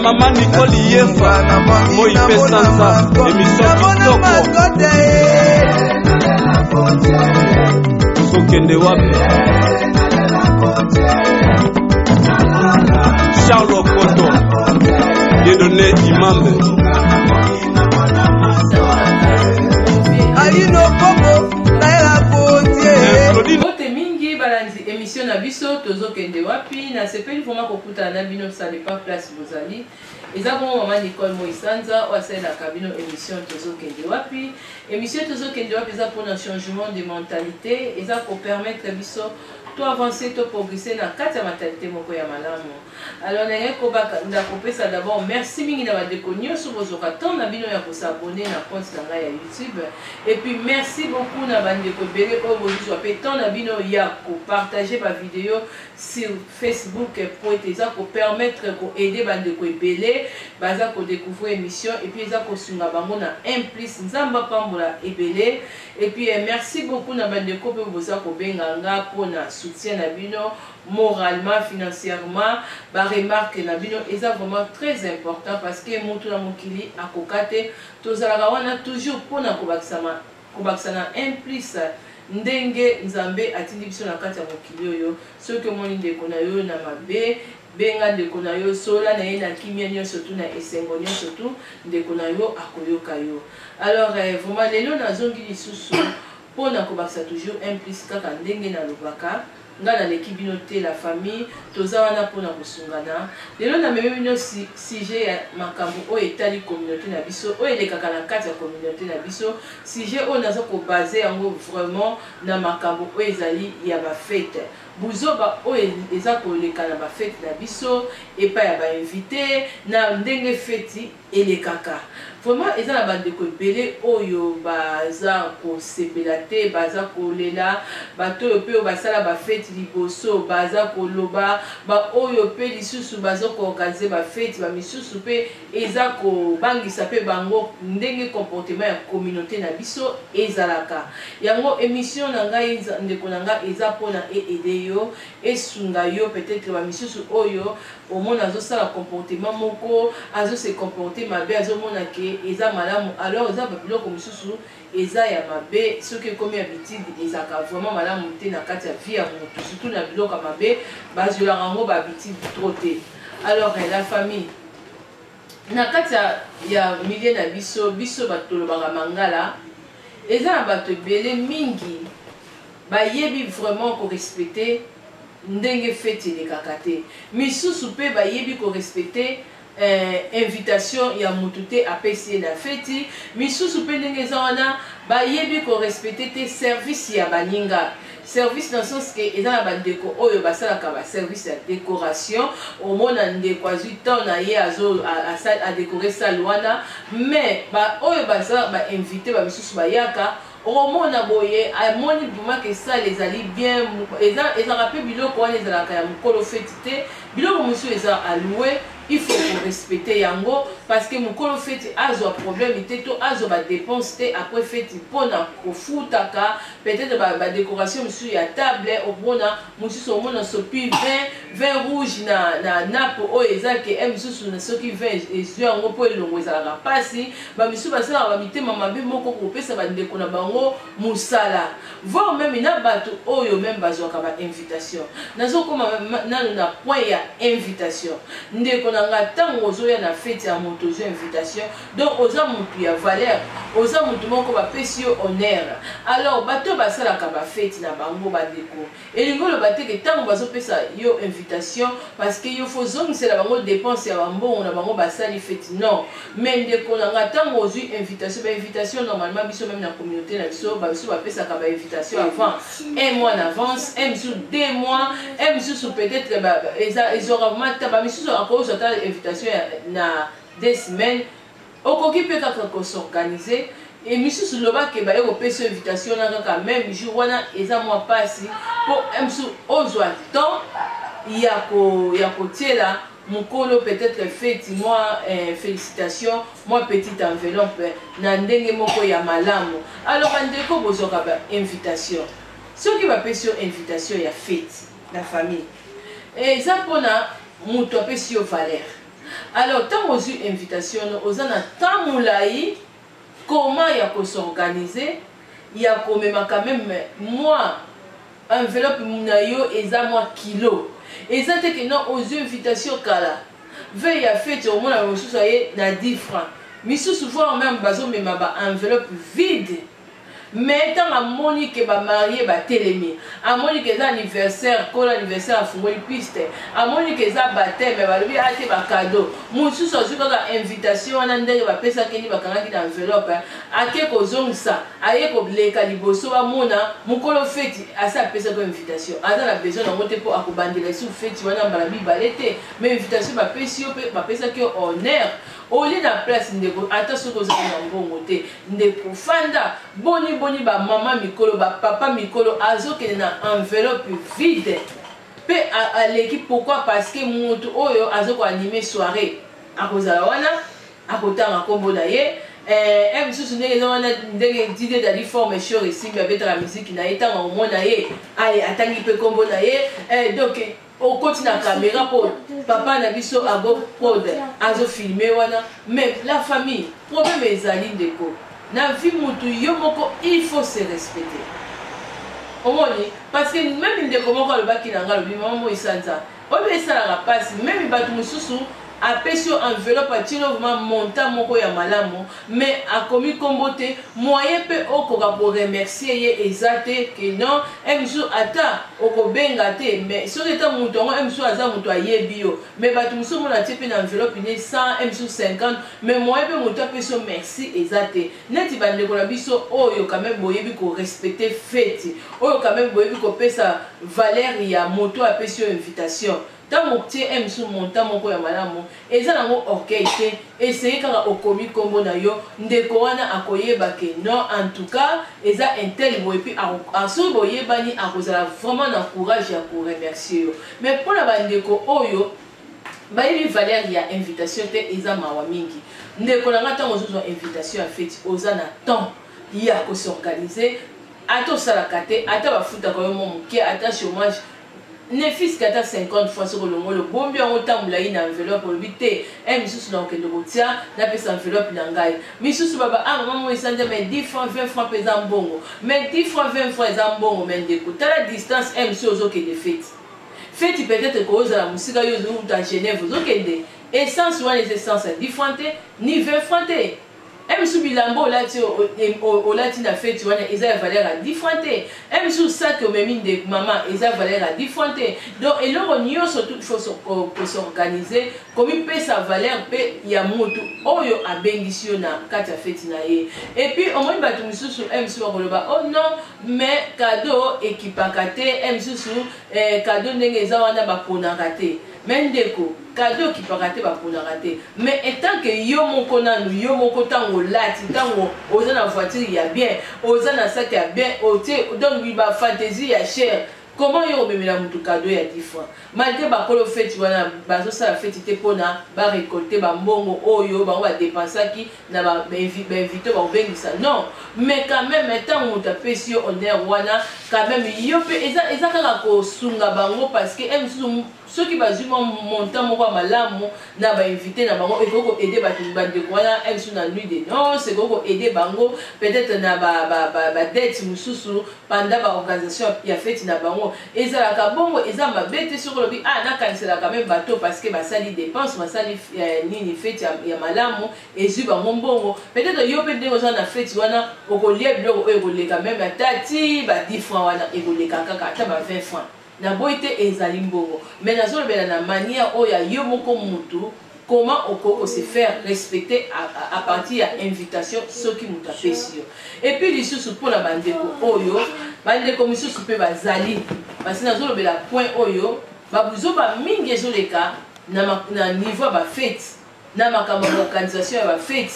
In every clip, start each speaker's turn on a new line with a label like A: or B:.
A: Mama Nicole Yefa, moi mpe sanza, émission kitoko. Tozokende wapi? Charles Okoto, Dieudonné Imambe.
B: Alino Kongo nayela kotie.
C: Mbote mingi balandi émission na biso tozokende wapi. Nasepeli vraiment kokutana na bino, ça dépend place bozali. Eza bongo mama Nicole Moisanza oyo asalelaka bino émission Tozokende wapi. Émission Tozokende wapi eza mpona changement de mentalité, eza kopermettre biso to avancer, to progresser na kati ya mentalité moko ya malamu. Alors ndenge kobanda kopesa d'abord merci mingi na bandeko nyonso bozwaka temps na bino ya kos'abonner na compte na ngai ya YouTube, et puis merci beaucoup na bandeko ebele oyo bozozwa mpe temps na bino ya kopartager bavideo sur Facebook, po ete eza kopermettre koaider bandeko ebele baza kodécouvrir émission, et puis eza kosunga bango na un plus. Nzambe apambola ebele. Et puis merci beaucoup na bandeko mpe boza kobenga nga mpona soutien na bino moralement, financièrement. Baremarque na bino eza vraiment très important, parce que motu na mokili akoka te. Tozalaka wana toujours mpona kobakisa na un plus ndenge Nzambe atindi biso na kati ya mokili oyo. Soki omoni ndeko na yo na mabe, benga ndeko na yo, sola na ye na kimia nyonso tu, na esengo nyonso tu, ndeko na yo akoyoka yo. Alors vraiment lelo nazongi lisusu mpona kobakisa toujours un plus, kaka ndenge nalobaka, nga naleki bino te. La famille, toza wana mpona kosungana. Lelo namemi bino sujet ya makambo oyo etali communauté na biso, oyo elekaka na kati ya communauté na biso. Sujet oyo naza kobaser yango vraiment na makambo oyo ezali ya bafêtes, buzoba oyo eza koleka na bafêtes na biso, epai ya bainvité, na ndenge feti elekaka. Vraiment eza na bandeko ebele oyo baza kosepela te, baza kolela. Bato oyo mpe oyo basala bafeti liboso baza koloba, baoyo mpe lisusu baza koorganiser bafeti, bamisusu mpe eza kobangisa mpe bango ndenge comportement ya communauté na biso ezalaka. Yango émission na ngai, ndeko na ngai, eza mpona eaider yo, esunga yo. Peut-être bamisusu oyo omona azosala comportement moko, azose comporter mabe, azomona ke eza malamu, alors eza babiloko mosusu eza ya mabe. Soki ekomi habitude, ezalaka vraiment malamu te na kati ya vie ya motu, surtout na biloko ya mabe bazwelaka yango bahabitude trop te. Alors la famille, na kati ya milieu na biso, biso bato tolobaka mangala, eza na bato ebele mingi bayebi vraiment korespecter ndenge feti elekaka te. Misusu mpe bayebi korespecter invitation ya motu te apesi ye na feti. Misusu mpe ndenge eza wana, bayebi korespecter te service ya baninga, service na sens ke eza na bandeko oyo basalaka baservice ya décoration. Omona ndeko azwi temps na ye, adécorer salle wana, mais oyo baza bainvité, bamisusu bayaka, okomona boye amoni vraiment ke salle ezali bien. Ezalaka mpe biloko wana ezalaka ya mokolo feti te, biloko mosusu eza alloué, il faut korespecter yango, parce que mokolo feti azwa problème te to azwa badépense te après feti mpona kofutaka peut-être badécoration mosusu ya table. Omona mosusu, omona sopi vin rouge na nappe oyo eza ke e mosusu na soki vin ezwi yango mpo elongo ezalaka mpasi. Bamisusu basalaka bamitema mabe moko kopesa bandeko na bango mosala, voire même na bato oyo même bazwaka bainvitation. Nazokóma nanu na point ya invitation. Ndeko na nga, ntango ozoya na feti ya moto, ozwa invitation, donc oza motu ya valeur, oza motu moko bapesi yo honneur. Alors bato oyo basalaka bafeti na bango, bandeko, elingi oloba te ke ntango bazopesa yo invitation, parce que yo faut ozongisela bango dépense ya bambongo na bango basali feti. Non, mais ndeko na nga, ntango ozwi invitation, bainvitation normalement biso même na communauté na biso, babiso bapesaka bainvitation avant un mois en avance, un mosusu 2 mois, un mosusu peut-être ezwaka vraiment ta bamisusu akozwa ata invitation na 2 semaines. Okoki mpe kaka kos'organiser. E misusu lobake baye kopesa invitation na kaka même jour wana, eza mwa mpasi mpo mosusu ozwa temps ya kotiela mokolo peut-être feti mwa félicitation, mwa petite enveloppe na ndenge moko ya malamu. Alors bandeko bozwaka bainvitation, soki bapesi yo invitation ya feti na famille, eza mpona moto apesi yo valeur. Alors ntango ozwi invitation no, oza na temps molai comment ya kos'organiser, ya komema quand même mwa enveloppe na yo. Eza mwa kilo, eza te ke non, ozwi invitation kala, veille ya fête omona mosusu aye na 10 francs, misusu voire même bazomema ba enveloppe vide. Mais ntango amoni ke bamariés batelemi, amoni ke eza anniversaire, kolo anniversaire afungoli piste, amoni ke eza baptême, balobi ate bacadeaux, mosusu azwi kaka invitation wana ndenge bapesaki ni bakangaki na enveloppe, ake kozongisa, aye koleka liboso bamona mokolo feti asi apesaki invitation, aza na besoin nango te mpo akobandela esu feti wana mbala mibale te. Mais invitation bapesi yo mpe bapesaki yo honneur, olie na place. Ndeko, ata soki ozali na mbongo te, ndeko, fanda. Boni boni bamama mikolo, bapapa mikolo azokende na enveloppe vide mpe aleki? Pourquoi? Parce que motu oyo azokoanimer soirée akozala wana, akotanga nkombo na ye. Eh, mosusu ndenge eza wana, ndenge Didie Dali forme shor esimbi, abetaka miziki na ye, ntango akomona ye, aye atangi mpe nkombo na ye. Donc okoti na caméra mpo papa na biso ago prod azofilmer wana. Mais la famille, problème ezali, ndeko, na vie mutu yo moko il faut se respecter, omoni? Parce que même ndeko moko alobaki na nga, alobi: "Mama Moisanza, oyo esalaka mpasi, même bato mosusu apesi yo enveloppe, atieli yo vraiment montant moko ya malamu, mais akomi nkombo te. Moyen mpe okoka koremercier ye eza te ke non, e mosusu ata okobenga te. Mais soki ata moto yango, e mosusu aza moto ayebi yo, mais bato mosusu omona atie mpe na enveloppe ne 100, e mosusu 50, mais moyen mpe moto apesi yo merci eza te." Neti bandeko na biso oyo quand même boyebi korespecter feti oyo, quand même boyebi kopesa valeur ya moto apesi yo invitation, ntango otie m su montant moko ya malamu, eza nango orgueil te, eseye kaka okomi nkombo na yo, ndeko wana akoyeba ke non, en tout cas eza un tel boye. Puis soki boyebani, akozala vraiment na courage ya koremercier yo. Mais mpona bandeko oyo bayebi valeur ya invitation te, eza mawa mingi. Ndeko na nga, ntango ozozwa invitation ya feti, oza na temps ya kos'organiser. Ata osalaka te, ata bafutaka yo mwa moke, ata chômage, ne fût-ce que ata 50 fois, soki olongoli, obombi yango ntango ye na enveloppe, olobi te e misusu na kokende kotia, napesa enveloppe na ngai. Misusu baba: "Ah, mama Moisanza, mais 10 francs, 20 francs mpe eza mbongo." Mais 10 francs, 20 francs eza mbongo, mais ndeko, tala distance e mosusu ozokende feti. Feti peut-être kozala mosika, yo ozouta Genève, ozokende, essence wana eza essence ya 10 francs te ni 20 francs te. E misusu bilamba olati, olati na feti wana, eza ya valeur ya 10 francs te. E misusu saki omemi, nde mama, eza valeur ya 10 francs te. Donc eloko nyonso tout, faut kos'organiser, komipesa valeur mpe ya motu oyo abengisi yo na kati ya feti na ye. Et puis omoni bato misusu, e misusu bakoloba: "Oh non, mais cadeau ekipaka te." E misusu cadeau ndenge eza wana, baponaka te. Mais ndeko, cadeau ekipaka te, baponaka te, mais étant que yo moko nanu, yo moko ntango olati, ntango oza na voiture ya bien, oza na sac ya bien, otie donc bafantaisie ya cher, comment yo omemela motu cadeau ya 10 francs? Malgré bakolo feti wana bazosala feti te mpona barécolter bambongo oyo bango badépensaki na bainvités bakobengisa, non, mais quand même ntango moto apesi yo honneur wana, quand même yo mpe eza kaka kosunga bango, parce que e mosusu soki bazwi mwa montant moko ya malamu na bainvités na bango, ekoki koaider bato, bandeko wana, e mosusu na nuit de noce, ekoki koaider bango peut-être na badettes mosusu pendant baorganisation ya feti na bango. Ezalaka bongo, eza mabe te soki olobi: "Ah, nakaniselaka même bato, parce que basali dépense, basali nini, feti ya malamu, ezwi bango mbongo." Peut-être yo mpe ndenge oza na feti wana, okolia biloko oyo ekoleka même ata ti ba 10 francs wana, ekoleka kaka ata ba 20 francs. Naboyi te, ezali mbongo, mais nazolobela na manière oyo ya yo moko mutu, comment okoki kose faire respecter à partir ya invitation soki moto apesi yo. Et puis lisusu mpona bandeko oyo, bandeko misusu mpe bazali, parce nazolobela point oyo babuzoba mingi ezoleka na niveau ya bafete, na makambo ya organisation ya bafete,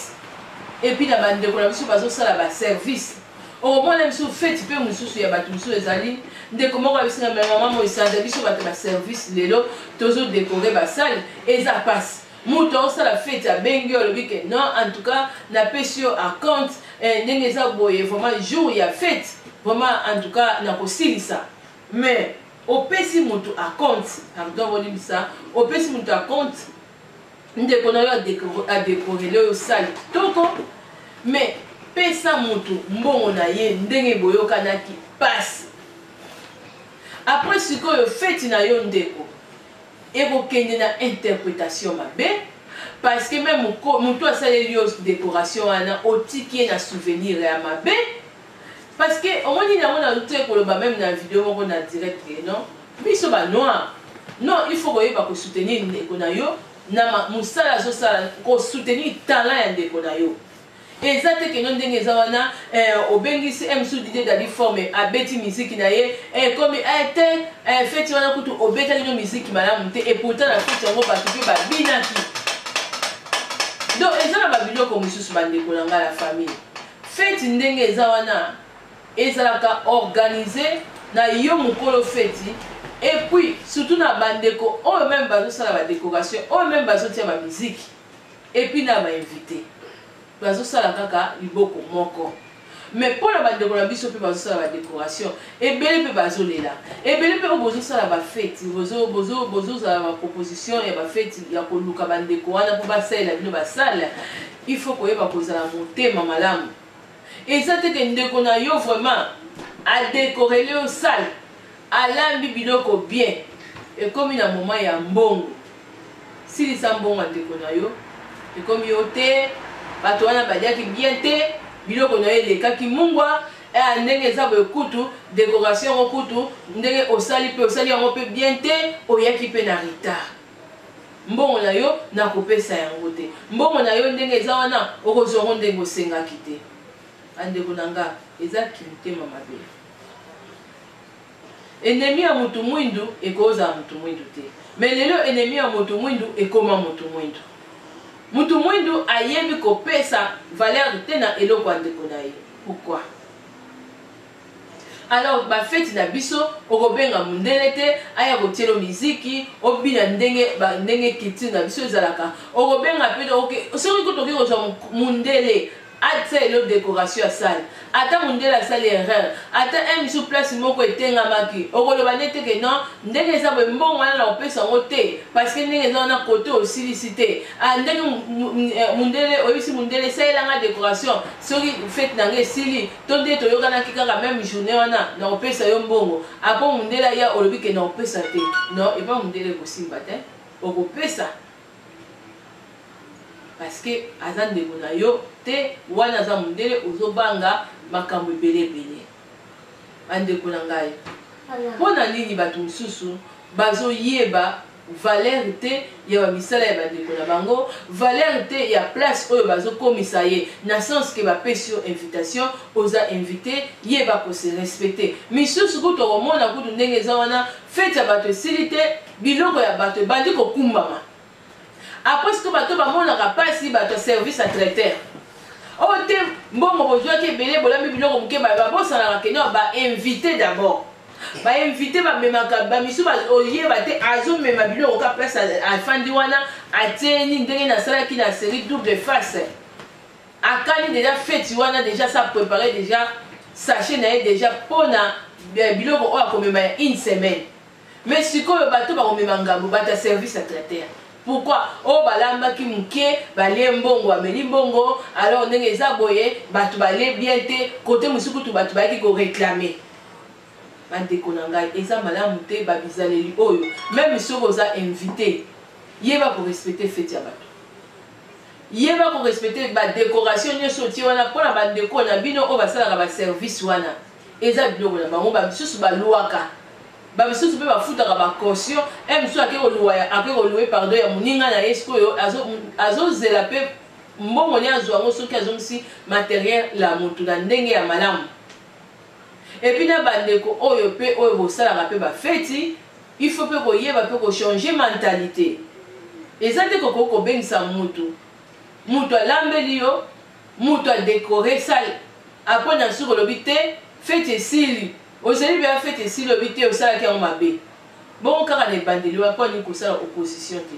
C: et puis na bandeko na biso bazosala baservice. Okomona biso feti mpe mosusu ya bato mosusu ezali, ndeko moko ya biso na mama Moisanza, biso bato baservice lelo tozodécorer basalles, eza mpasi. Moto aosala feti, abengi yo, alobi ke non, en tout cas napesi yo acompte, ndenge eza boye, vraiment jour ya fete, vraiment en tout cas nakosilisa. Mais opesi moto acompte, pardon, bolimbisa, opesi moto acompte. Ndeko na yo adekorele oyo sale kitoko, mais pesa motu mbongo na ye ndenge boyokanaki. Pasi après sikoyo feti na yo, ndeko, ekokende na interprétation mabe, parce que même motu asaleli yo décoration wana, otiki ye na souvenir ya mabe. Parce que omoni yango na te koloba même na video moko na direct ke non, biso banoir, non, il faut koyeba kosoutenir ndeko na yo na mosala azosala, kosoutenir talent ya ndeko na yo. Eza te keno ndenge eza wana, obengisi msu Didie Dadi Forme, abeti miziki na ye, komi te feti wana kutu obetaki no miziki malamu te. Et pourtant na feti yango bato mpe babinaki. Donc eza na babiloko mosusu, bandeko na ngai ya famille. Feti ndenge eza wana ezalaka organisé na yo mokolo feti, et puis surtout na bandeko oyo même bazosala badécoration, oyo même bazotia bamiziki, et puis na bainvité bazosala kaka liboko moko. Mais mpo na bandeko na biso mpe bazosala badécoration ebele mpe bazolela ebele mpe oyo bozosala bafeti, bozozala baproposition ya bafeti ya koluka bandeko wana mpo basalela bino basala, il faut koyeba kozala motema malamu. Eza te ke ndeko na yo vraiment adekorele yo salle, alambi biloko bien, ekomi na moment ya mbongo, silisa mbongo ya ndeko na yo, ekomi yo te, bato wana baliaki bien te, biloko na yo elekaki mungwa. Ndenge eza boye kutu décoration yango kutu ndenge osali mpe osali yango mpe bien te, oyaki mpe na retard, mbongo na yo nakopesa yango te. Mbongo na yo ndenge eza wana, okozwa yango ndenge osengaki te. Bandeko na nga, eza kimotema mabe. Ennemi ya motu mwindu ekozala motu mwindu te, mais lelo ennemi ya motu mwindu ekoma motu mwindu. Motu mwindu ayebi kopesa valeur te na eloko ya ndeko na ye. Pourquoi alors bafeti na biso okobenga mondele te aya kotielo miziki, obina ndenge ndenge culture na biso ezalaka? Okobenga mpe soki kutu okoki kozwa mondele atia elo décoration ya salle, ata mondele asali erreur, ata un misu place moko etengamaki, okoloba nde te ke non, ndenge eza boye, mbongo wana na kopesa yango te, parce que ndenge eza wana kote osilisi te. Ndenge mondele oyebisi mondele esalelanga décoration, soki fete na ngai esili to nde toyokanaki kaka même journée wana na kopesa yo mbongo, apo mondele aya, olobi ke na kopesa te. Non, epa mondele ekosimba te. Okopesa parce que aza ndeko na yo te, wana aza mondele, ozobanga makambo ebele ebele. Bandeko na ngai, mpo na nini bato mosusu bazoyeba valeur te ya bamisala ya bandeko na bango, valeur te ya place oyo bazokomisa ye, na sens ke bapesi yo invitation, oza invité, yeba kose respecter. Misusu kutu okomona kutu ndenge eza wana, fete ya bato esili te, biloko ya bato ebandi kokumbama. Après sikoyo bato bamonaka mpasi, bato ya service ya traiteur oyo te, mbongo bozwaki ebele, bolambi biloko moke. Babosanaka kende bainvité d'abord, bainvité bamemaka bamisu, oyeba te azomema biloko ka place afandi wana, atieni ndenge nasalaki na série Double Face. Akani déjà feti wana, déjà sa préparé déjà sachet na ye déjà mpona biloko oyo akomema ya une semaine. Mais sikoyo bato bakomema ngambo, bato ya service ya traiteur. Pourquoi oyo balambaki moke, balie mbongo, bameli mbongo? Alors ndenge eza boye, bato balie bien te, kote mosusu kutu bato bayaki koréclamer. Bandeko na ngai, eza malamu te babizaleli oyo. Même soki oza invité, yeba korespecter feti ya bato, yeba korespecter badécoration nyonso otie wana mpona bandeko na bino oyo basalaka baservice wana. Eza biloko na bango, bamisusu balwaka, bamisusu mpe bafutaka bacaution. E mosusu ake koluwa, ake kolouer, pardon, ya moninga na ye. Sikoyo azozela mpe mbongo ni azwa yango soki azongisi matériel la motu na ndenge ya malamu. Et puis na bandeko oyo mpe oyo bosalaka mpe bafeti, il faut mpe koyeba mpe kochanger mentalité. Eza te kokoki kobengisa mutu, mutu alambeli yo, mutu adécorer salle, après na suki olobi te feti esili, ozali mpe feti esili, olobi te osalaki yango mabe. Bongo kaka na ebandeli wana, mpo nini kosala opposition te?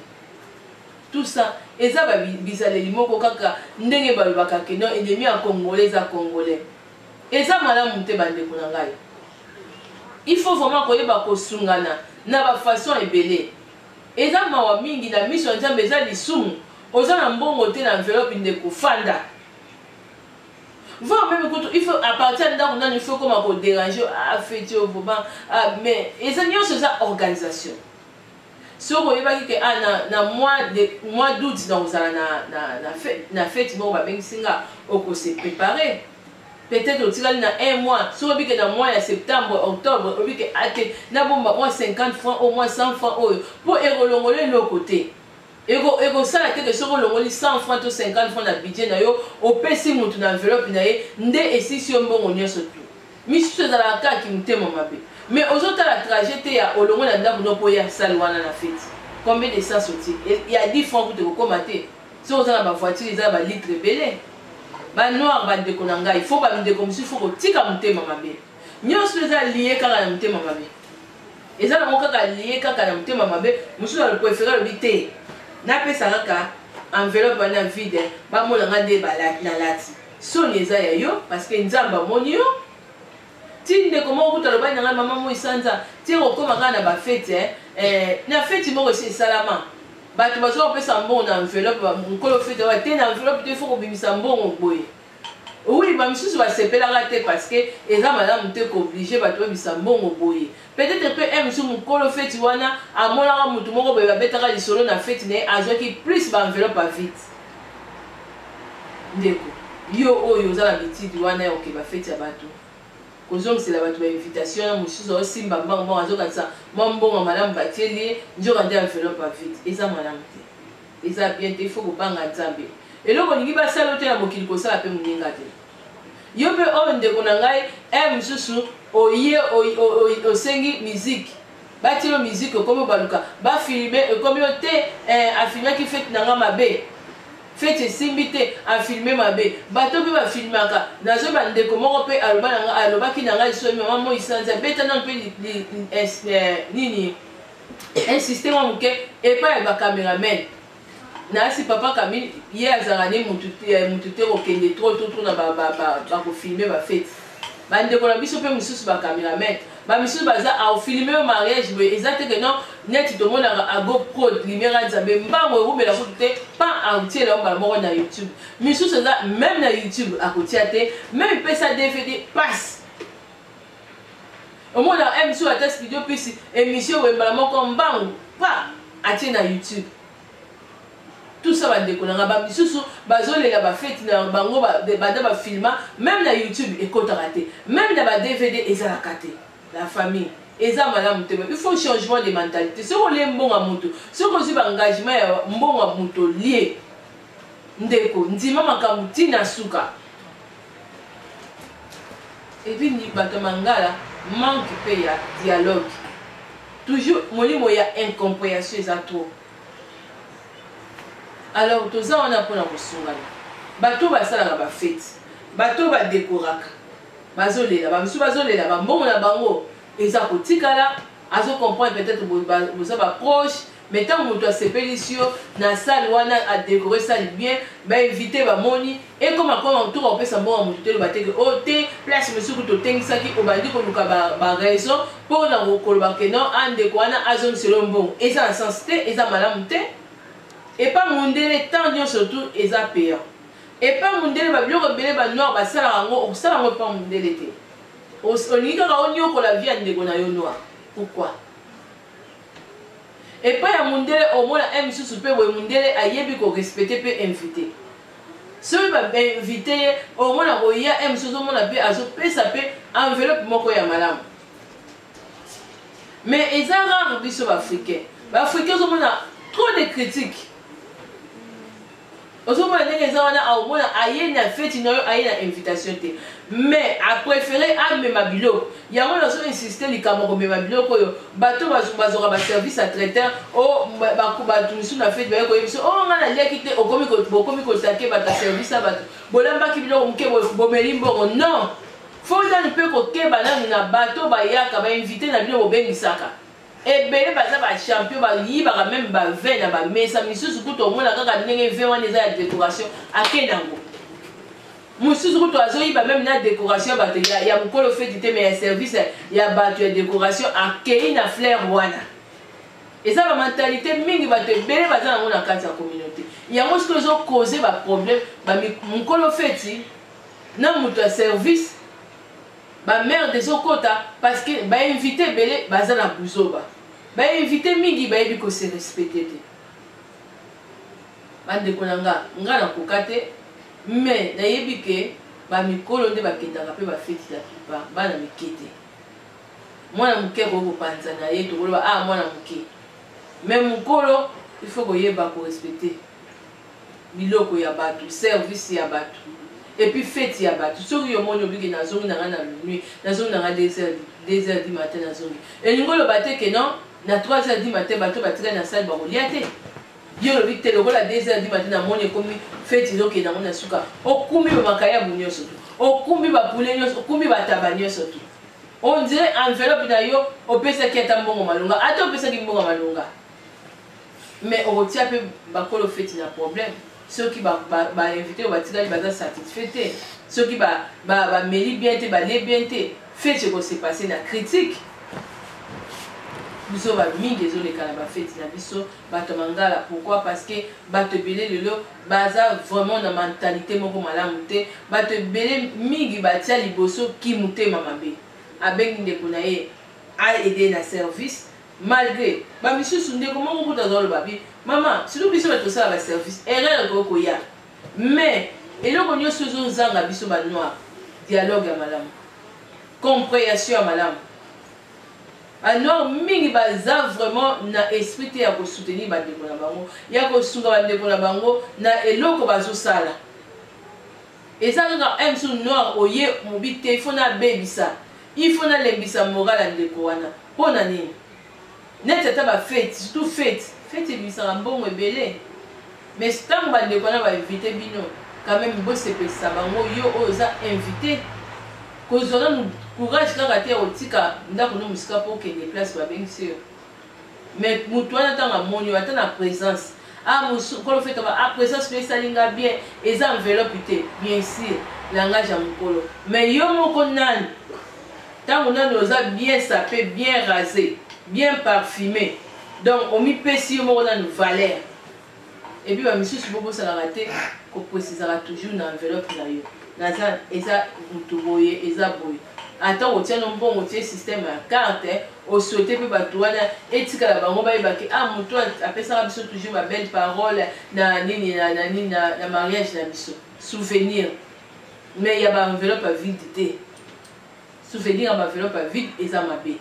C: Tout ça eza bizaleli moko kaka ndenge balobaka ke non, ennemi ya Congolais eza Congolais. Eza malamu te, bandeko na ngai. Il faut vraiment koyeba kosungana na bafaçon ebele. Eza mawa mingi na miso ya Nzambe, eza lisumu. Oza na mbongo te na enveloppe, ndeko, fanda. Voire même kutu il faut à partir ya ndako nanu, il faut koma ko déranger. Ah, feti oyo vraiment, ah, mais eza nyonso eza organisation. Soki oyebaki ke, ah, na mois d'août nakozala na feti moko babengisi nga, okose préparer. Peut-être otikali na un mois. Soki oyebi ke na mois ya septembre, octobre, oyebi ke ate nabomba mwa 50 francs au moins 100 francs oyo mpo ekolongola eloko te, ekosala te ke soki olongoli 100 francs to 50 francs na budget na yo, opesi mutu na enveloppe na ye, nde esisi yo mbongo nyonso tu. Misusu ezalaka kaka motema mabe, mais ozotala trajet te ya olongo na ndako no mpo ya sale wana na feti, combien d'essence otie? Ya 10 francs kutu ekokóma te. Soki oza na bavoiture, eza na balitre ebele. Banoir, bandeko na ngai, fo bandeko mosusu, fo kotika motema mabe. Nyonso eza lié kaka na motema mabe, eza nango kaka lié kaka na motema mabe. Mosusu alopréféré, alobi te, napesa kaka enveloppe wana vide, bamona nga nde nalati. Soni eza ya yo, parce que Nzambe amoni yo. Ti ndeko moko kuta alobaki na ngai: "Mama Moi Sanza, ti ekokóma kaka na bafeti, eh, na feti moko esi esalama, bato bazwa kopesa mbongo na enveloppe, mokolo feti awa te, na enveloppe te, fo kobimisa mbongo boye." Oui, bamisusu basepelaka te, parce que eza malamu te koobliger bato babimisa mbongo boye. Peut-être mpe e mosusu mokolo feti wana amonaka motu moko boye, babetaka lisolo na feti na ye, azwaki plus baenveloppe ya vide. Ndeko, yo oyo oza na bitidi wana ya okeba feti ya bato, kozongisela bato bainvitation na mosusu, aosimba mbango mbango, azokanisa mwa mbongo malamu batieli ye, nzoka nde enveloppe ya vide. Eza malamu te, eza bien te. Il faut kobanga Nzambe. Eloko olingi basala te na mokili, kosala mpe moninga te. Yo mpe oyo, ndeko na ngai, e mosusu oye osengi musique, batielo musique, okomi baluka bafilme, ekomi yo te, afilmaki fete na nga mabe, fete esimbi te, afilme mabe. Bato mpe bafilmaka. Nazoyeba ndeko moko mpe alobaki na ngai liso: "Mama Moi Sanza, beta nano mpe nini, insiste mwa moke epai ya bacameraman." Nayasi papa Camille, ye azalaka ne mutu te kokende trop trop trop na bakofilme bafete. Bandeko na biso mpe mosusu bacameraman, bamisusu baza afilme yo mariage boye, eza te ke non, neti tomonaka Ago Prod, lumière ya Nzambe, mbango ewumela kutu te, pan aotiela yo mbala moko na YouTube. Misusu eza même na YouTube akotia te, même epesa DVD passe. Omona misusu ata studio pisi émission boye, mbala moko mbangu pa atie na YouTube. Tout ça, bandeko na nga, bamisusu bazolela bafeti na bango, banda bafilma, même na YouTube ekɔtaka te, même na baDVD ezalaka te. La famille, eza malamu te. Il faut changement de mentalité. Soki olie mbongo ya moto, soki ozwi baengagement ya mbongo ya moto, olie, ndeko, ndima makambo ntina suka. Et puis bato ya mangala, manque mpe ya dialogue, toujours molimo ya incompréhension eza trop. Alors toza wana mpona kosungana. Bato basalaka bafeti, bato badekoraka, bazolela, bamisusu bazolela bambongo na bango eza kotikala. Azocomprendre, peut-être boza baproche, mais ntango moto asepelisi yo na salle wana, adécoré salle bien, bainvité bamoni, ekoma koma toka kopesa mbongo ya moto te. Loba teke o te, place mosuku totengisaki, obandi koluka baraison mpona koloba ke non, andeko wana azongisela mbongo. Eza na sens te, eza malamu te. Epa mondele, temps nyonso tu eza payant. Epa mondele, babiloko ebele banoir basalaka yango, okosala yango epa mondele te. Olingi kaka onyokola vie ya ndeko na yo noir, pourquoi? Epai ya mondele, omona e misusu mpe boye, mondele ayebi korespecter mpe invité. Soki bainvité ye, omona koya e mosusu, ozomona mpe azopesa mpe enveloppe moko ya malamu. Mais eza rare. Biso baafricain, baafricain ozomona trop de critique. Ozomona ndenge eza wana, aomona aye na feti na yo, aye na invitation te, mais apréféré amema biloko yango. Nazo insiste likambo komema biloko oyo. Bato bazwaka baservice ya traiteur o bato mosusu na feti baye koyebi biso: "O ngai naliaki te." Bokomi kotake bato ya service ya bato, bolambaki biloko moke, bomeli mbongo. Non, fo nani mpe kokeba nanu na bato bayaka, bainvité na bino bobengisaka. Ebele baza bachampion, bayibaka même bavin na bamesa misusu. Kutu omona kaka ndenge vin wana eza ya décoration, akende yango. Mosusu kutu azoyiba même na décoration ya bato ya mokolo feti te, mais ya service ya bato ya décoration, akei na fleur wana. Eza ba mentalité mingi bato ebele baza nango na kati ya communauté. Yango soki ezo causer ba problème, ba mokolo feti na moto ya service, ba merde ezokota parce que ba invité ebele baza na buzoba. Ba invité mingi bayebi ko se respecter te. Bandeko na nga, nga nakoka te, mais nayebi ke ba mikolo nde bakendaka mpe bafeti la plupart, bana mike te. Mwana moke akoki kopanza na ye, tokoloba ah mwana moke, mais mokolo il faut koyeba korespecter biloko ya bato, service ya bato, et puis feti ya bato. Soki yo moni obiki nazongi na nga na minuit, nazongi na nga 2 heures du matin, nazongi, elingi oloba te ke non na 3 heures du matin bato batikali na salle bakolia te. Yo olobi te lokola 2 heures du matin namoni ekomi feti ezokende yango na suka, okumbi bamakayabu nyonso tu, okumbi bapule nyonso, okumbi bataba nyonso tu, on dirait enveloppe na yo opesaki ata mbongo malonga, ata opesaki mbongo malonga, mais okotia mpe bakolo feti na problème. Soki bainvité oyo batikali baza satisfait te, soki bameli bien te, balie bien te, feti ekose passe na critique. Biso bamingi ezoleka na bafeti na biso bato ya mangala. Pourquoi? Parce que bato ebele lelo baza vraiment na mentalité moko malamu te. Bato ebele mingi batia liboso kimutema mabe, abengi ndeko na ye aide na service, malgré bamisusu. Ndeko moko kuta azoloba bi mama, surtout biso bato tosala baservice, erreur ekoki koya, mais eloko nyonso ezozanga biso banoir, dialogue ya malamu, compréhension ya malamu. Banoir mingi baza vraiment na esprit te ya kosoutenir bandeko na bango, ya kosunga bandeko na bango na eloko bazosala. Eza kaka msu noir oye mobi te, il faut nabebisa, il faut nalembisa moral ya ndeko wana. Mpo na nini? Neti ata bafete, surtout fete, fete ebimisaka mbongo ebele, mais ntango bandeko wana bainvite bino, quand même bosepelisa bango. Yo oyo oza invité, kozwa nanu courage kaka te ya kotika ndako no mosika mpo okende place babengisi yo, mais motu wana ntango amoni yo ata na présence, ah mokolo fete ba, ah présence no esali nga bien. Eza enveloppe te, bien sûr langage ya mokolo, mais yo moko nani, ntango nani oza bien sapé, bien rasé, bien parfumé, donc omipesi yo moko nanu valeur. Et puis bamisusu bobosanaka te koprécisaka toujours na enveloppe na yo, naza eza motu boye, eza boye. Ata otia no mbongo, otie système ya carte, osouhaite mpe bato wana etikala bango bayebaki, ah motu apesaka biso toujours babelle parole na nini na nini na mariage na biso, souvenir. Mais ya baenveloppe ya vide te, souvenir ya baenveloppe ya vide eza mabe.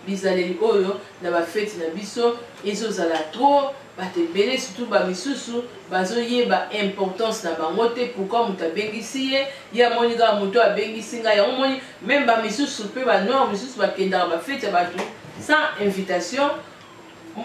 C: Bizaleli oyo na bafeti na biso ezozala trop, bato ebele surtout bamisusu bazoyeba importance na bango te. Pourquoi moto abengisi ye, ye amoni kaka moto abengisi ngai, yango moni même bamisusu mpe banoir misusu bakendaka bafeti ya bato sans invitation.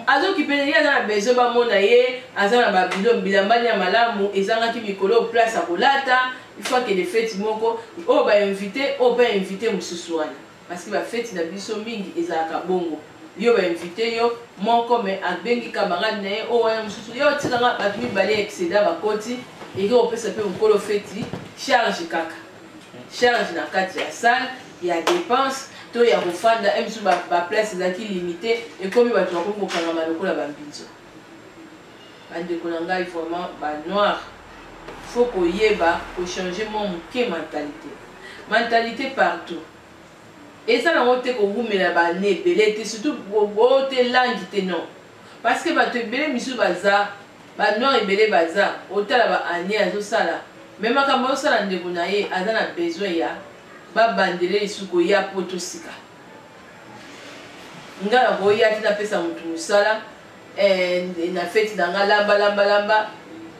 C: Azokipene ye aza na besoin bamona ye aza na babilo bilambani ya malamu, ezangaki mikolo place ya kolata, il faut akende feti moko oyo bainvite, oyo mpe invité mosusu wana, parce que bafeti na biso mingi ezalaka bongo. Yo bainvite yo moko, mais abengi camarade na ye oyo wana mosusu, yo otikanga bato mibale excéda bakoti, eke kopesa mpe mokolo feti charge, kaka charge na kati ya salle ya dépense to ya kofanda. E mosusu baplace ezalaki limité, ekomi bato bakomi kokangama lokola bambinzo. Bandeko na ngai, vraiment banoir faut koyeba kochanger mwa moke mentalité, mentalité partout. Eza nango te kowumela bane ebele te, surtout bo te langi te, non, parce que bato ebele misusu baza banoir ebele baza otala baane azosala, mais makambo azosala ndeko na ye aza na besoin ya babandele lisusu koya po tosika. Nga nakoya te napesa motu mosala na feti na nga, lamba lamba lamba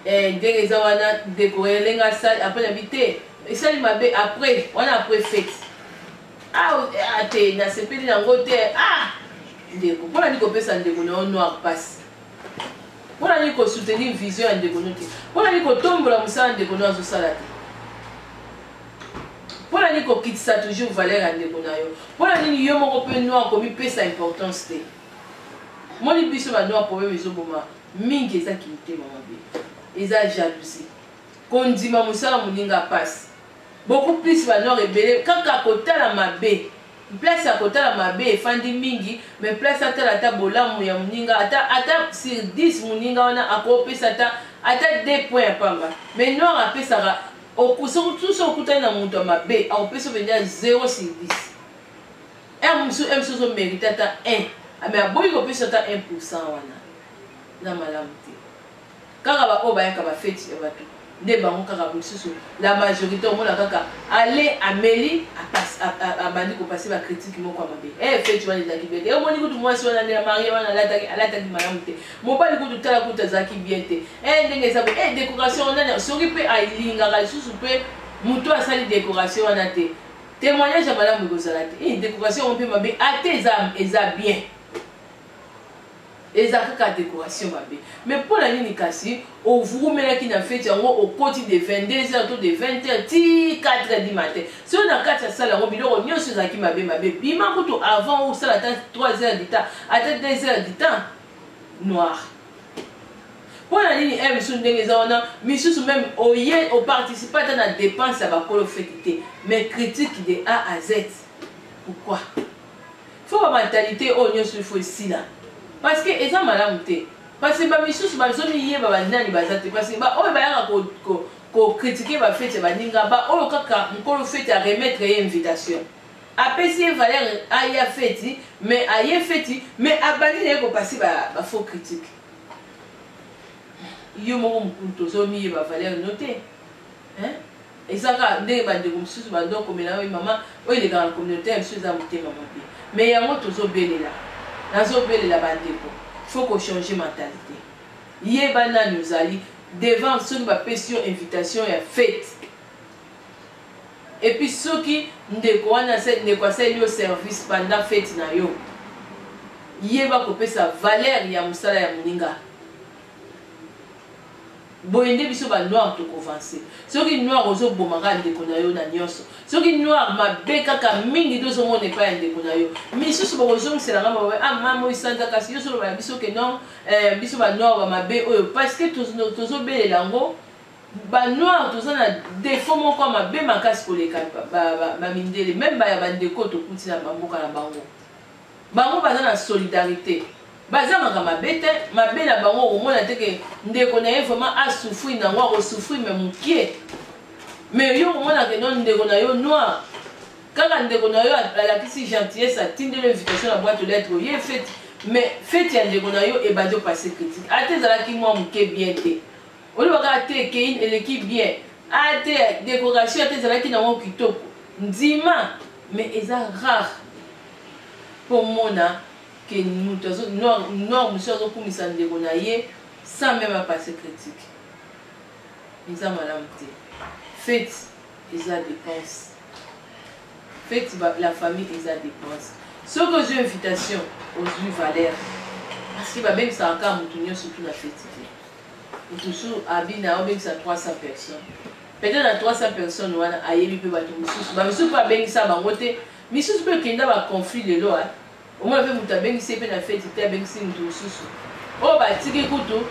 C: ndenge eza wana, décore elenga sale, après nabi te esali mabe, après wana après fête, ah te nasepeli nango te. Ah ndeko, mpona nini kopesa ndeko na yo noir pasi? Mpona nini kosoutenir vision ya ndeko no te? Mpona nini kotombola mosala ndeko no azosala te? Mpona nini kokitisa toujours valeur ya ndeko na yo? Mpona nini yo moko mpe noir komipesa importance te? Moni biso banoir, problème ezoboma mingi ezaki mitema mabe, eza jalousie, kondima mosala moninga pasi. Beaucoup plus banoir ebele kaka kotala mabe. Place ya kotala mabe efandi mingi, mais place atala ata bolamu ya moninga, ata sur 10 moninga wana akopesa ata 2 points ya pamba. Mais noir apesaka, soki okutani na moto ya mabe, akopesa mpenza 0 sur 10. R mosusu, M mosusu ozomérite ata 1, mais aboyi kopesa ata 1% wana na malamu te. Kaka baoyo bayaka bafeti ya bato nde bango kaka mosusu, la majorité omona kaka ale ameli, abandi kopase bacritique moko ya mabe. Feti wana ezalaki bien te, omoni kutu mwasi wana nde marie wana alataki malamu te, mobali kutu tala kutu azalaki bien te, ndenge eza boye, décoration wana, soki mpe alingaka lisusu mpe moto asali décoration wana te, témoignage ya malamu ekozala te. Décoration yango mpe mabe, ate eza bien, eza kaka décoration mabe. Mais mpona nini kasi ovurumelaki na feti yango, okoti de 22 heures to de 20 heures ti 4 heures du matin? Soki na kati ya sala yango biloko nyonso ezalaki mabe mabe, bima kutu avant osala ata 3 heures du temps, ata 2 heures du temps. Noir, mpona nini e misusu ndenge eza wana, misusu même oye oparticipe ata na dépense ya bakolo feti te, mais critique de A à Z? Pourquoi? Faut bamentalité oyo nyonso il faut esila, parce que eza malamu te, parce que bamisusu bazomiyeba banani baza te, parce que baoyo bayaka kocritiquer bafeti ya baninga, baoyo kaka mokolo feti aremettre ye invitation, apesi ye valeur, aya feti, mais aye feti, mais abandi na ye kopasi bafaux critique. Yo moko mokulu, tozomiyeba valeur no te. Eza kaka ndenge bandeko mosusu bandokomela oyo mama oyo elekaka na communauté ya biso, eza motema mabe. Mais yango tozobelela, nazobelela bandeko, faut kochanger mentalité. Yeba nani ozali devant. Soki bapesi yo invitation ya fête, et puis soki ndeko wana, ndeko asali yo service pendant fête na yo, yeba kopesa valeur ya mosala ya moninga. Boye nde biso banoir tokoavancer. Soki noir ozobomaka ndeko na yo na nyonso, soki noir mabe kaka mingi nde ozomona epai ya ndeko na yo, misusu bokozongiselanga mabe: "Ah, mama oyo sanza, kasi yo soloba na biso ke non, biso banoir bamabe oyo." Parce que tozobelela yango, banoir toza na défaut moko ya mabe makasi koleka bamindele, même baya bandeko tokuti na bamboka na bango. Bango baza na solidarité, bazangaka mabe te. Mabe na bango okomona te ke ndeko na ye vraiment asouffrir nango, akosouffrir mais mokie. Mais yo okomona ke non, ndeko na yo noir, kaka ndeko na yo alakisi gentillesse, atindeli invitation na boîte aux lettres, ye fête, mais fête ya ndeko na yo ebandi opase critique, ate ezalaki mwa moke bien te, olobaka ate ekei eleki bien, ate décoration ate ezalaki nango kitoko, ndima. Mais eza rare mpo mona ke moto noir mosusu azokumisa ndeko na ye sans même apase critique. Eza malamu te. Fête eza dépense, fête la famille eza dépense. Soki ozwi invitation, ozwi valeur, parce que babengisaka kaka motu nyonso tu na fête te. Motu mosusu abina, obengisa 300 personnes, peut-être na 300 personnes wana ayebi mpe bato mosusu, bamisusu mpe abengisa bango te, misusu mpe ekenda baconflit. Lelo omona mpe moto abengisi ye mpe na feti te, abengisi moto mosusu, oyo batiki kutu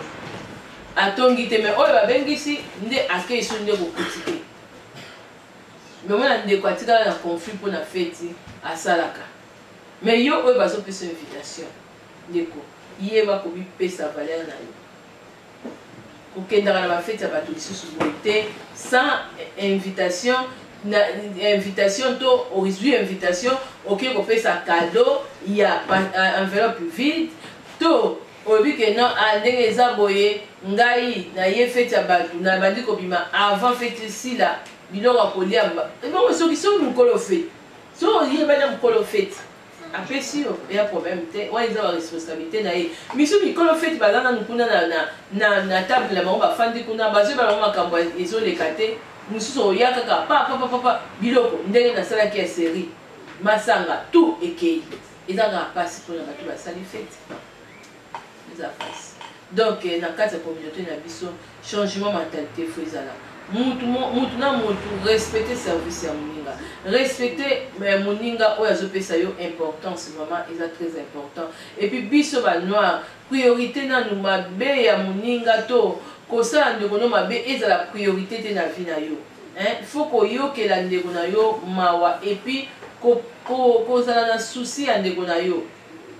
C: atongi te, mais oyo babengisi nde akei so nde kokuti te. Mais omona ndeko atikala na conflit mpo na feti asalaka. Mais yo oyo bazopesa invitation, ndeko, yeba komipesa valeur na yo. Kokendaka na bafeti ya bato lisusu boye te sans invitation. Na invitation to ozwi invitation, okoki kopesa cadeau ya enveloppe vide, to oyebi ke non, ndenge eza boye, ngai naye feti ya bato, nabandi kobima avant feti esila, biloko ya kolia ebongo. Soki mokolo feti, soki oyebani mokolo feti apesi yo, eya problème te, wana eza baresponsabilité na ye. Misu mikolo feti baza nanu kuna na table na bango, bafandi kuna, bazoyeba bango makambo ezoleka te. Mosusu oya kaka pa pa pa pa, biloko ndenge nasalaki ya série, masanga tout ekei. Eza kaka mpasi mpona bato basali feti, eza mpasi. Donc na kati ya communauté na biso, changement mentalité faut ezala. Mutu mutu na mutu, respecte service ya moninga, respecte moninga oyo azopesa yo importance, vraiment eza très important. Et puis biso banoir, priorité nanu mabe ya moninga to kosala ndeko no mabe ezala priorité te na vie na yo. Il faut koyokela ndeko na yo mawa et puis Kozala na souci ya ndeko na yo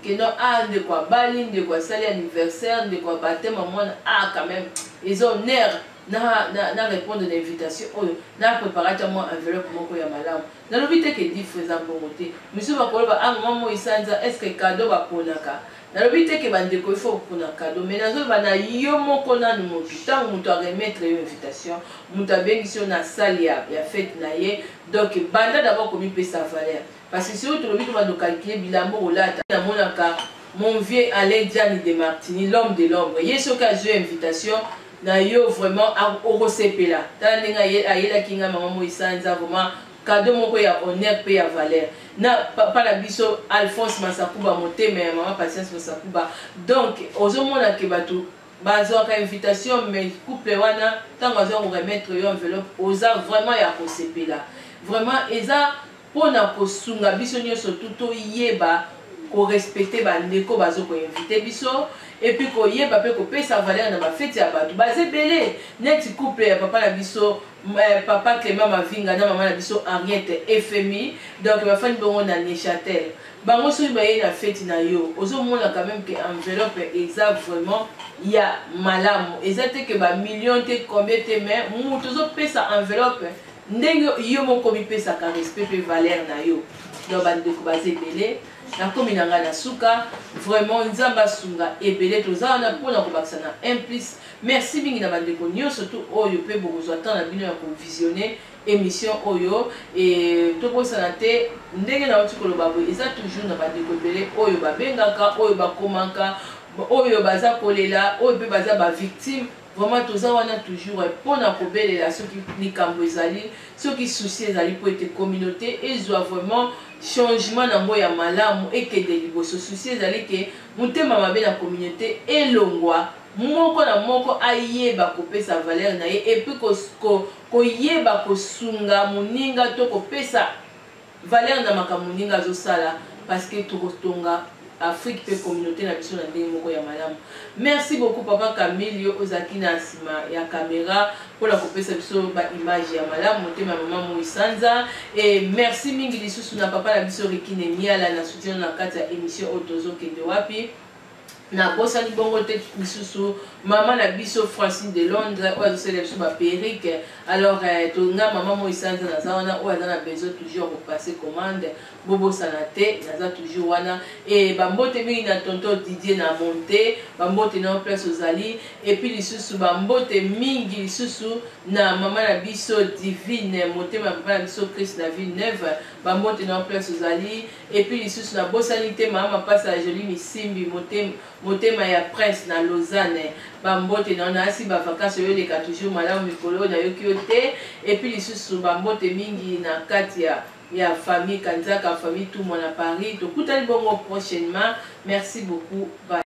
C: keno, ah, ndeko abali, ndeko asali anniversaire, ndeko abatema mwana, ah, quand même eza honneur na répondre na invitation oyo, na préparer ata mwa enveloppe moko ya malamu. Nalobi te ke difo eza mbongo te. Misusu bakoloba: "Ah, mama moi sanza, est ce que cadeau baponaka?" Nalobi te ke bandeko il faut kopona cadeau, mais nazoloba na yo moko nanu motu. Ntango moto aremettre yo invitation, moto abengisi yo na salle ya fête na ye, donc banda d'abord komipesa valeur, parce que soki tolobi to bando calculer bilamba kolata, namonaka mon vieux Alain Diani de Martini, l'homme de l'ombre, ye soki azwi invitation na yo, vraiment okosepela. Tala ndenge ayelaki ngai, mama moi sanza, vraiment cadeau moko ya honneur mpe ya valeur na papa na biso Alphonse Masakuba, motema ya mama Patience Masakuba. Donc ozomona ke bato bazwaka invitation, mais couple wana, ntango azwa koremettre yo enveloppe, oza vraiment ya kosepela. Vraiment eza mpona kosunga biso nyonso tu toyeba korespecter bandeko bazokoinviter biso, et puis koyeba mpe kopesa valeur na bafeti ya bato baza ebele, neti couple ya papa na biso papa Clément Mavinga na mama na biso Henriette Fmi. Donc bafandi bongo na Neuchâtel. Bango soki bayei na feti na yo, ozomona quand même ke enveloppe eza vraiment ya malamu. Eza te ke bamillion te, combien te, mais moto ozopesa enveloppe ndenge yo moko mipesaka respect mpe valeur na yo. Donc bandeko baza ebele, nakomi na ngai na suka. Vraiment Nzambe asunga ebele. Toza wana mpona kobakisa na 1 plus. Merci mingi na bandeko nyonso tu oyo mpe bokozwa temps na bino ya kovisionner émission oyo. E tobosana te, ndenge nauti koloba boye, eza toujours na bandeko ebele oyo babengaka, oyo bakomaka, oyo baza kolela, oyo mpe baza bavictime. Vraiment toza wana toujours mpona kobelela soki likambo ezali, soki souci ezali, mpo ete communauté ezwa vraiment changement nango ya malamu, ekende liboso. Souci ezali ke motema mabe na communauté elongwa, moko na moko ayeba kopesa valeur na ye, et puis koyeba kosunga moninga to kopesa valeur na makambo moninga azosala, parce que tokotonga Afrique mpe communauté na biso na ndenge moko ya malamu. Merci beaucoup, papa Camille, yo ozalaki na nsima ya caméra mpona kopesa biso baimage ya malamu, motema ya mama Moisanza. E merci mingi lisusu na papa na biso Rikine Miala na soutien na kati ya émission oyo Tozokende Wapi. Nabosani bongo te lisusu mama na biso Francine de Londres, oyo azosalela biso baperruque. Alors tonga mama Moisanza naza wana, oyo aza na besoin toujours kopasser commande, bobosana te, naza toujours wana. E bambote mingi na tonton Didier na Monte, bambote na place ozali. Et puis lisusu bambote mingi lisusu na mama na biso Divine, motema ya papa na biso Chris na Ville Neuve, bambote na place ozali. Et puis lisusu nabosani te mama Mapasa ya Joli Misimbi, motema ya Prince na Lausanne, bambote na nasi. Bavacance oyo eleka toujours malamu, mikolo oyo nayoki yo te. Et puis lisusu bambote mingi na kati ya famille Kanzaka, famille Tumwa na Paris. Tokutani bongo prochainement. Merci beaucoup, bye.